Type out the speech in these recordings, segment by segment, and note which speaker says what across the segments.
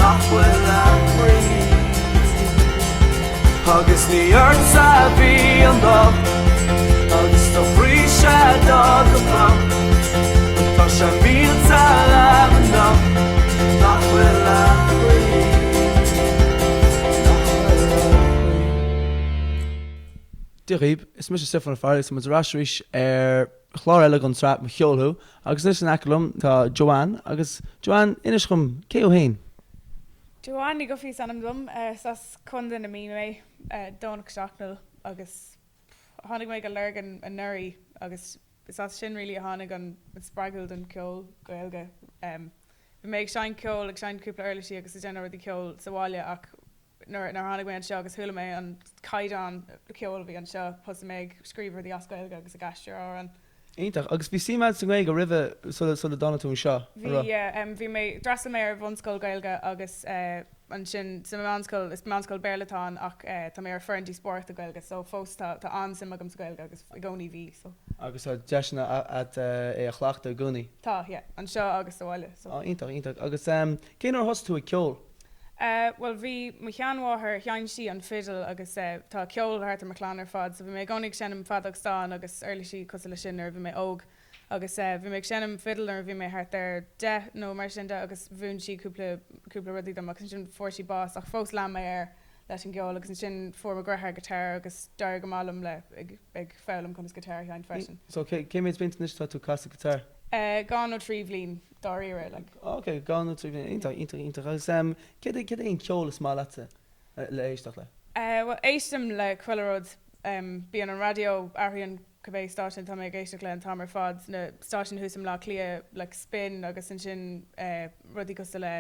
Speaker 1: Nach bhfuil athraí Agus ní ortsa a bhí an locht Agus do chroíse do go bocht Tá sé millte anocht Nach bhfuil athraí Nach bhfuil athraí.
Speaker 2: Dia dhaoibh, is mise Stiofán Ó Fearraigh agus tá muid ar ais arís ar chlár eile den tsraith Mo Cheol Thú agus anois in aice liom tá Joanne agus Joanne, inis dhom, cé thú fhéin?
Speaker 3: Joanne Ní Dhufaigh is ainm dom. Is as Contae na Mí mé, Domhnach Seachnaill agus tháinig mé go Lurgan anuraidh agus is as sin really a tháinig an spreagadh don cheol Gaeilge. Bhí mé ag seinnt ceoil, ag seinnt cúpla uirlisí agus ag déanamh rudaí ceoil sa bhaile ach nuair a tháinig mé anseo agus chuala mé an caighdeán ceoil a bhí anseo, thosaigh mé ag scríobh rudaí as Gaeilge agus ag aistriú amhráin.
Speaker 2: Iontach. Agus bhí suim agat sa nGaeilge roimhe, sula, sula dtáinig tú anseo, an
Speaker 3: Bhí,
Speaker 2: raibh?
Speaker 3: yeah. Bhí mé, d'fhreastail mé ar bhunscoil Gaeilge agus ansin sa mheánscoil, is meánscoil Béarla atá ann ach tá mé ar foireann díospóireachta Gaeilge so fós tá, tá an-suim agam sa Ghaeilge agus i gcónaí bhí, so.
Speaker 2: Agus tá deiseanna agat é a chleachtadh i gcónaí?
Speaker 3: Tá, yeah. Anseo agus sa bhaile, so.
Speaker 2: Á, iontach, iontach. Agus cén uair a thosaigh tú ag ceol?
Speaker 3: Bhuel, bhí mo sheanmháthair, sheinn sí an fidil agus tá ceol thart ar mo chlann ar fad so bhí mé i gcónaí ag seinm feadóg stáin agus uirlisí cosúil leis sin nuair a bhí mé óg agus bhí mé ag seinm fidil nuair a bhí mé thart ar 10 nó mar sin de agus mhúin sí cúpla, cúpla rudaí dom agus ansin fuair sí bás ach fós lean mé air leis an gceol agus ansin fuair mo dheartháir guitar agus d'éirigh go maith liom le, ag, ag foghlaim conas guitar a sheinnt freisin.
Speaker 2: So cé, cé mhéad blianta anois atá tú ag casadh guitar?
Speaker 3: 2 nó 3 bhliain. dáiríre, like.
Speaker 2: Ok, 2 nó 3 bhliain, iontach, iontach, iontach. Agus céard é, céard é an ceol is maith leatsa le éisteacht le?
Speaker 3: Bhuel, éistim le chuile rud. Bíonn an raidió, athraíonn cibé stáisiún atá mé ag éisteacht le an t-am ar fad, na stáisiúin thuas i mBleá Cliath, like Spin agus ansin rudaí cosúil le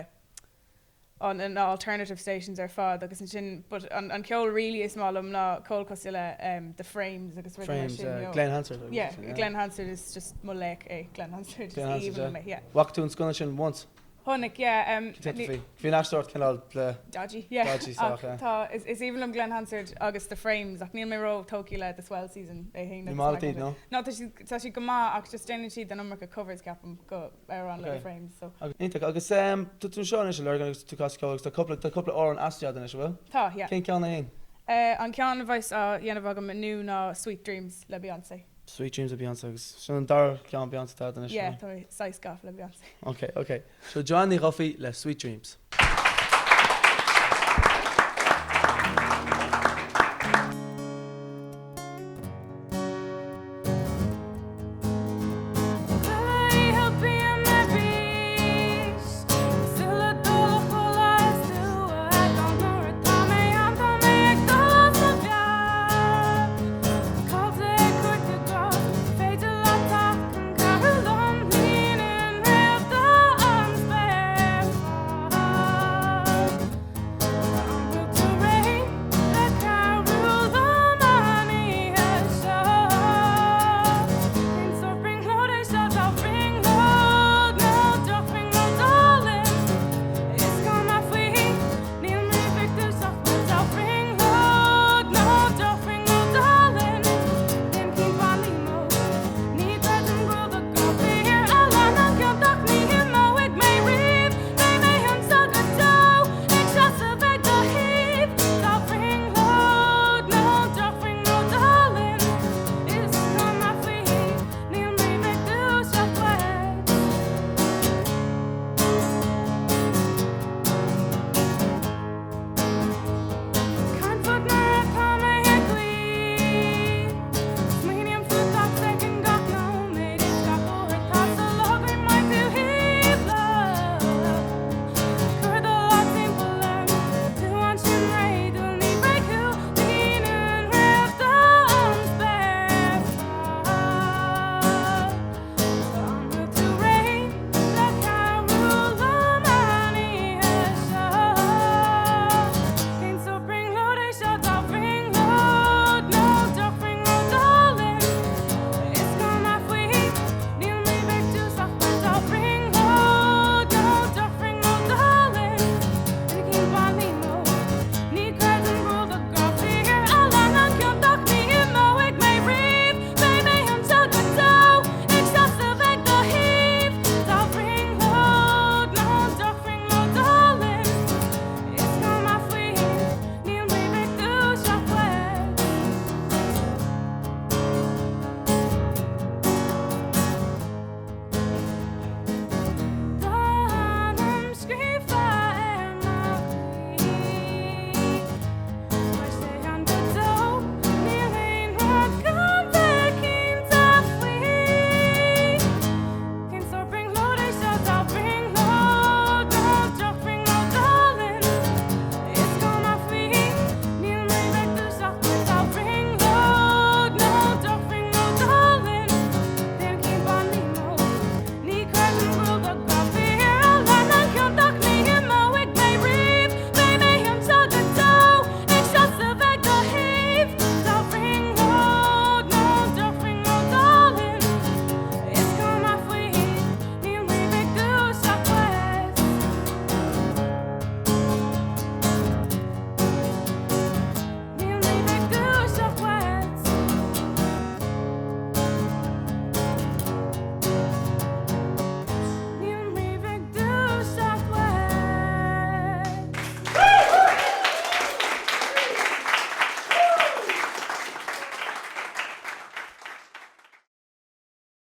Speaker 3: an na alternative stations ar fad agus ansin but an an ceol really is maith liom ná ceol cosúil le The Frames agus rudaí mar
Speaker 2: Frames,
Speaker 3: sin, you know.
Speaker 2: Glen Hansard agus
Speaker 3: Yeah,
Speaker 2: sin, yeah.
Speaker 3: Glen Hansard is just mo laoch é Glen Hansard,
Speaker 2: Glen
Speaker 3: is
Speaker 2: Hansard,
Speaker 3: aoibhinn
Speaker 2: yeah.
Speaker 3: liom é, yeah.
Speaker 2: Bhfaca tú an scannán sin Once?
Speaker 3: Chonaic, yeah, um,
Speaker 2: Cén faoi? Bhí an aisteoireacht cineál le
Speaker 3: Dodgy, yeah.
Speaker 2: Dodgy
Speaker 3: Ach
Speaker 2: sách, yeah.
Speaker 3: tá, is is aoibhinn liom Glen Hansard agus The Frames ach níl mé ró tógtha le The Swell Season é féin
Speaker 2: Ní
Speaker 3: agus
Speaker 2: maith leat
Speaker 3: Michael
Speaker 2: iad, no?
Speaker 3: No, tá siad tá siad go maith ach just déanann siad an iomarca covers ceapaim go amhrán le
Speaker 2: Ok.
Speaker 3: The Frames so.
Speaker 2: Iontach. Agus tá tú anseo anois i Lurgan agus tú ag casadh ceoil agus tá cúpla, tá cúpla amhrán aistrithe agat anois, an bhfuil?
Speaker 3: Tá, yeah.
Speaker 2: Cén ceann é fhéin?
Speaker 3: An ceann a bheas á dhéanamh agam inniu ná Sweet Dreams le Beyoncé.
Speaker 2: Sweet Dreams le Beyoncé agus sin an dara ceann Beyoncé atá agat anois,
Speaker 3: Yeah,
Speaker 2: an
Speaker 3: tá mé saghas gafa le Beyoncé.
Speaker 2: Ok, ok. So Joanne Ní Dhufaigh le Sweet Dreams.